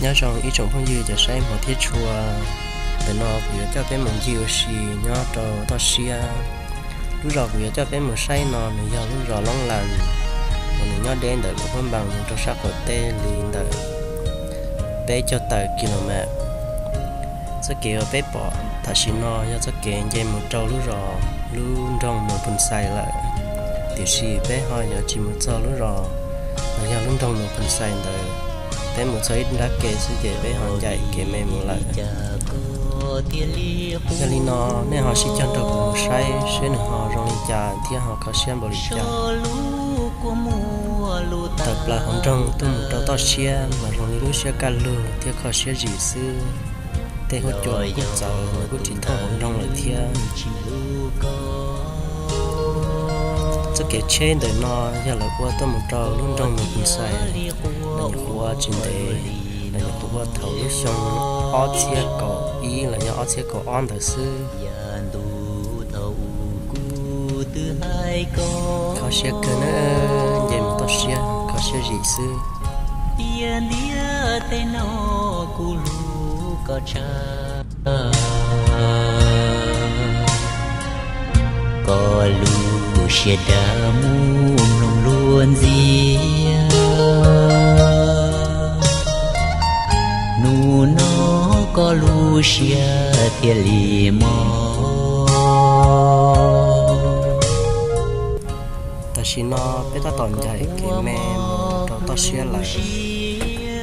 Nyob zoo ib tsoom phooj ywg cov saib hmov thiab tshua, ntawm no kuv yuav coj peb mus ncig ua si nyob rau toj siab. Lub zos kuv yuav coj peb mus saib no nws yog lub zos Loob Las, uas nws nyob deb ntawm Luam Phab Npas mus rau sab qaum teb li ntawm peb caug tawm kis los mas. Txoj kev uas peb pom tam sim no yog txoj kev nce mus rau lub zos, lub nroog Moos Phoo Xais lawm, tiam sis peb ho yuav tsis mus txog lub zos los yog lub nroog Moos Phoo Xais ntawd, peb mus txog ib nrab ke xwb ces peb ho ncaim kev me mus lawm. Yog li no, nej ho sib cog nrog kuv mus saib seb nws ho zoo li cas thiab ho kho siab npaum li cas. Tawm plaws hauv nroog tuaj mus rau toj siab mas zoo li lub siab kaj lug thiab kho siab zim xwb. Tej huab cua kuj txawv, nws kuj tsis thooj hauv nroog lawm thiab. Txoj kev tsheb ntawm no yog lawv ua tuaj mus rau lub nroog Moos Phoo Xais, lawv nyuam qhuav ua tsis ntev, lawv nyuam qhuav ua thaum lub xyoo ob txhiab kaum ib los yog ob txhiab kaum ob ntawd xwb. Kho siab kawg na, nce mus toj siab kho siab zim xwb. Tiag ntiag tej no kuv hlub koj tshaj. Koj lub siab dab mus mloog luag ntxias, hnub no koj lub siab thiaj li mob. Tam sim no peb tab tom ncaim kev me mus rau toj siab lawm.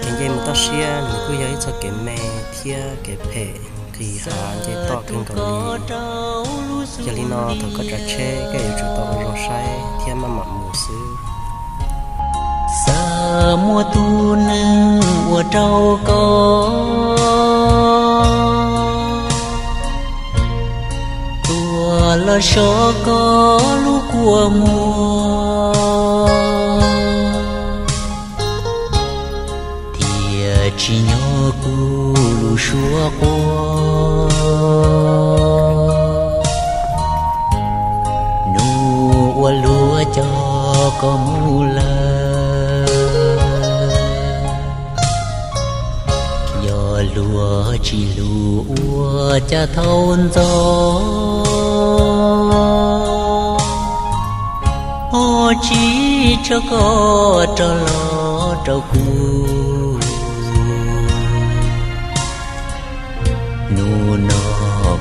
Kev nce mus toj siab nws kuj yog ib txoj kev me thiab kev phem nqis hav nce toj kawg nkaus li. Yog li no thaum koj tsav tsheb koj yuav tsum tau ua zoo saib thiab maj mam mus xwb. Xav muaj tus neeg ua rau koj, tuaj los soj koj lub kua muag, thiaj tsim nyog kuv lub suab quaj. Hnub uas luag coj koj mus lawm, yog luag tsis hlub ua cas thaum ntxov, ho tsis tso koj rov los rau kuv. Hnub no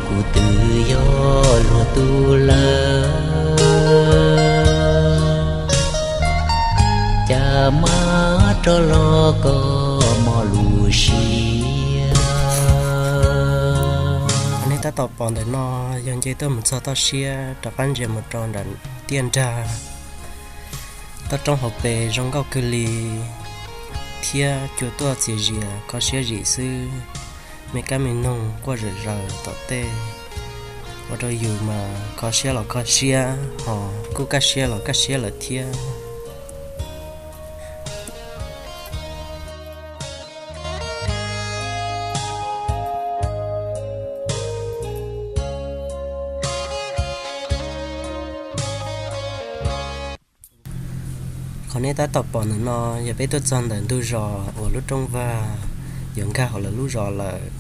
kuv twb yog luag tug lawm, cas mam rov los koj mob lub siab. Nej tab tom pom ntawm no yog nce tuaj mus txog toj siab rov qab ntsia mus rau nram tiaj nrag. Toj roob hauv pes zoo nkauj kawg li thiab cua tuaj txias zias kho siab zim xwb. Me kab me noog quaj zom zaws tom tej, ua rau yus mas kho siab los kho siab, ho kuj kaj siab los kaj siab lawm thiab. Qhov nej tab tom pom ntawm no yog peb tuaj txog ntawm ntug zos uas lub rooj vag yuav nkag hauv lawv lub zos lawm.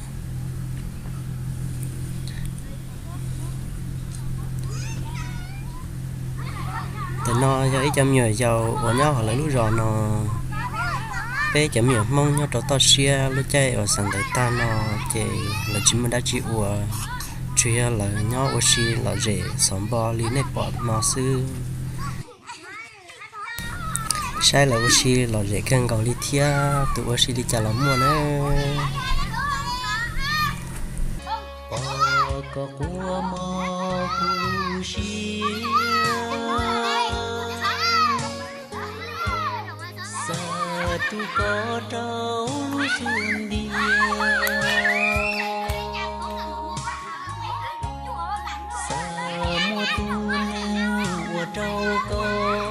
Ntawm no yog ib cov me nyuam yaus uas nyob hauv lawv lub zos no. Peb cov me nyuam Hmoob nyob rau toj siab lub caij uas xav ntawv tag no ces lawv tsis muaj dab tsi ua, tsuas yog lawv nyob ua si lom zem xov npo li nej pom no xwb. Saib lawv ua si lom zem kawg nkaus li thiab, tus ua si li cas los muaj na. Pom koj quaj mob kuv lub siab, xav rub koj rau lub xub ntiag, xav muaj tus neeg ua rau koj.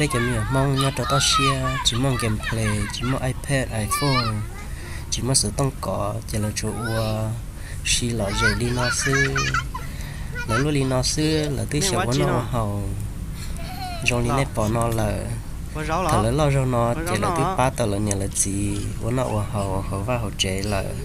Peb cov me nyuam Hmoob nyob rau toj siab tsis muaj gameplay, tsis muaj iPad, iPhone, tsis muaj xov tooj kov ces lawv tsuas ua si lom zem li no xwb. Lawv luaj li no xwb lawv twb xyaum ua noj ua haus. Zoo li nej pom no lawm, thaum lawv loj zog no ces lawv twb pab tau lawv niam lawv txiv ua noj ua haus hauv vaj hauv tsev lawm.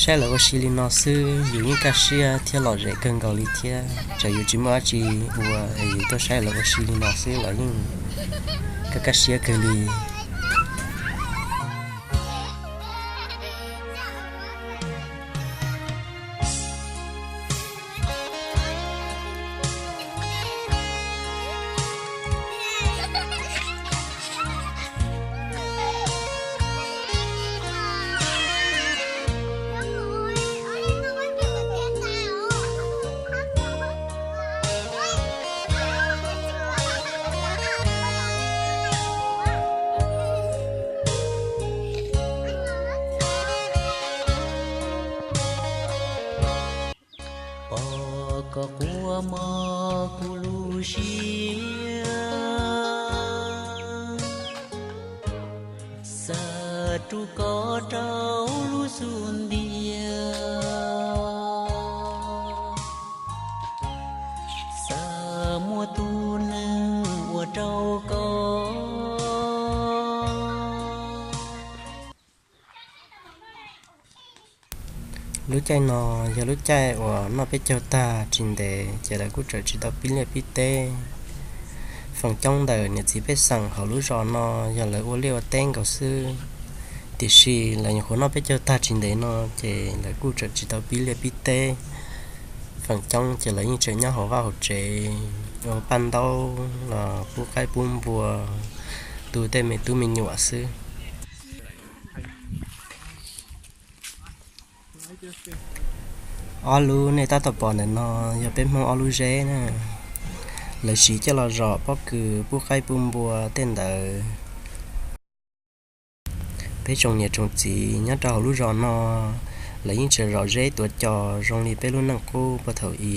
Saib lawv ua si li no xwb yus yeej kaj siab thiab lom zem kawg nkaus li thiab. Txawm yus tsis muaj dab tsi ua es yus tuaj saib lawv ua si li no xwb los yeej kaj kaj siab kawg li. Pom koj quaj mob kuv lub siab, xav rub koj rau lub xub ntiag, xav muaj tus neeg ua rau koj. Lub caij no yog lub caij uas noj peb caug tag tsis ntev ces lawv kuj tseem tsis tau pib liaj pib teb. Feem coob ntawm niam txiv pej xeem hauv lub zos no yog lawv ua liaj ua teb nkaus xwb, tiam sis lawv nyuam qhuav noj peb caug tag tsis ntev no ces lawv kuj tseem tsis tau pib liaj pib teb. Feem coob ces lawv yeej tseem nyob hauv vaj hauv tsev ua paj ntaub los pub qaib pub npua, tu tej me tub me nyuam xwb. Ob lub nej tab tom pom ntawm no yog peb Hmoob ob lub zeb na. Lawv siv coj los zom pob kws pub qaib pub npua tej ntawd. Peb tsoom niam tsoom txiv nyob rau hauv lub zos no, lawv yeej tseem zom zeb tuav cos zoo li peb lub neej qub puag thaum i.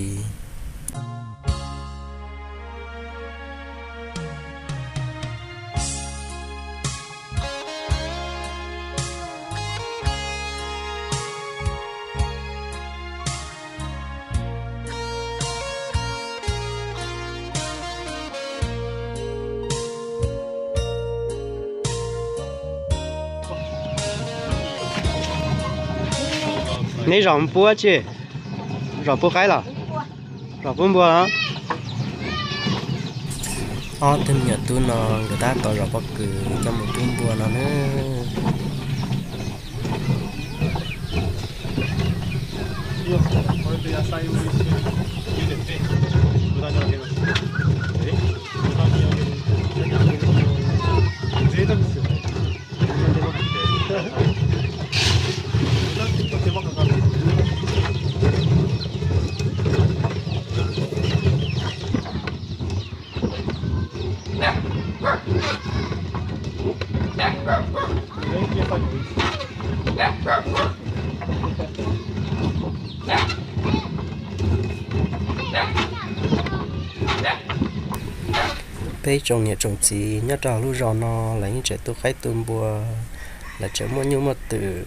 Neb zom puab tsi? Zom puab qaib los? Zom puab npua los? Ob tug me nyuam tub no nkawd tab tom zom pob kws coj mus pub npua no na. Peb tsoom niam tsoom txiv nyob rau hauv lub zos no lawv yeej tseem tu qaib tu npua, lawv tseem muaj nyuj muaj twm,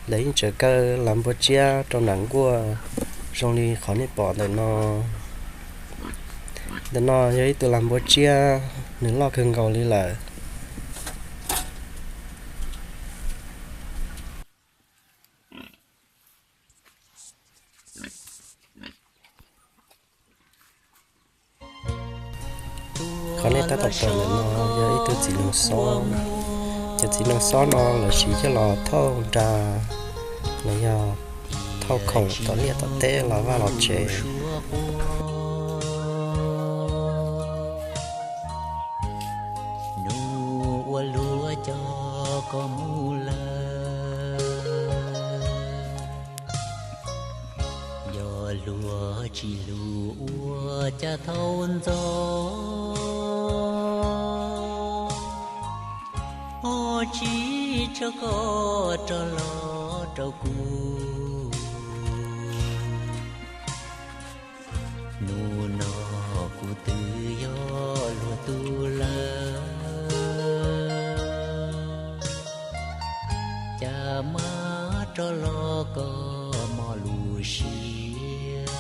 lawv yeej tseem kaw las npua tsiab rau nram nkuaj zoo li qhov nej pom ntawm no. Ntawm no yog ib tug las npua tsiab, nws loj kawg nkaus li lawm. Qhov nej tab tom pom ntawm no yog ib tug txiv nees xob. Cov txiv nees xob no lawv siv coj los thauj nra los yog thauj khoom tom liaj tom teb los vaj los tsev. Nus ua luaj coj koj mus lawm, yog luag tsis hlub ua cas thaum ntxov, ho tsis tso koj rov los rau kuv. Nus no kuv twb yog luag tub lawm, cas mam rov los koj mos lus siab.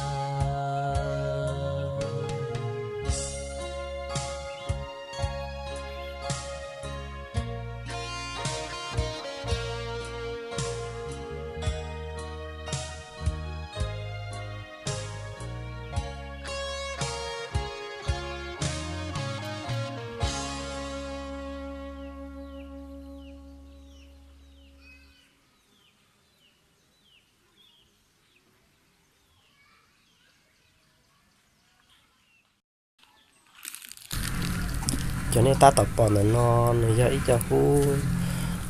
Cov nej tab tom pom ntawm no nws yog ib co hub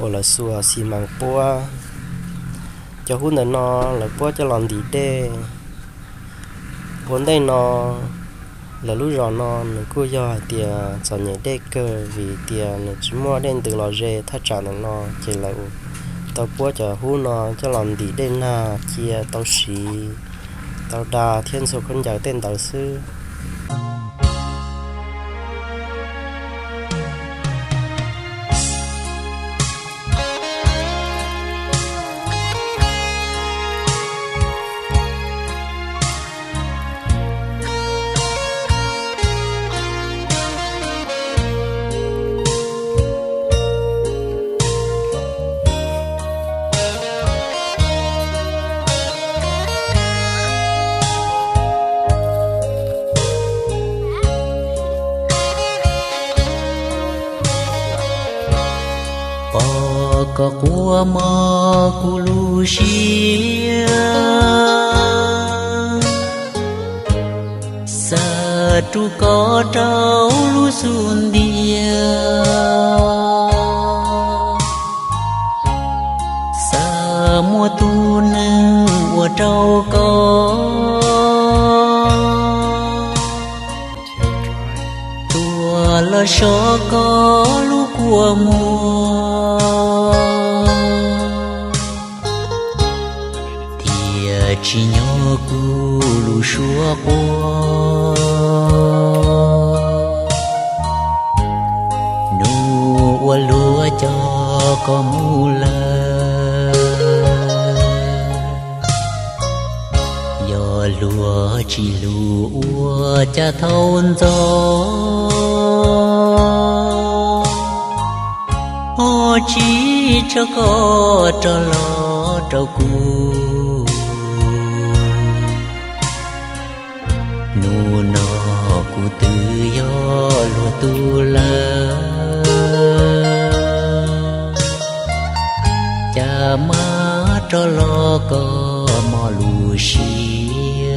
uas lawv xuas xi mas puab. Cov hub ntawm no lawv puab coj los ntim dej. Ua ntej no, lawv lub zos no nws kuj yog hais tias txom nyem dej kawg vim tias nws tsis muaj dej ntws los ze. Thaj tsam ntawm no ces lawv tau puab cov hub no coj los ntim dej nag cia tau siv, tau da thiab ntxhua khaub ncaws tej ntawd xwb. Pom koj quaj mog kuv lub siab, xa rub koj rau lub xub ntiag, xa muaj tus neeg ua rau koj tuag los sov koj lub kua muag, thiaj tsim nyog kuv lub suab quaj. Nus ua luag coj koj mus lawm, yog luag tsis hlub ua cas thaum ntxov ho tsis tso koj rov los rau kuv. Nus no kuv twb yog luag tug lawm, cas mam rov los koj mog lub siab.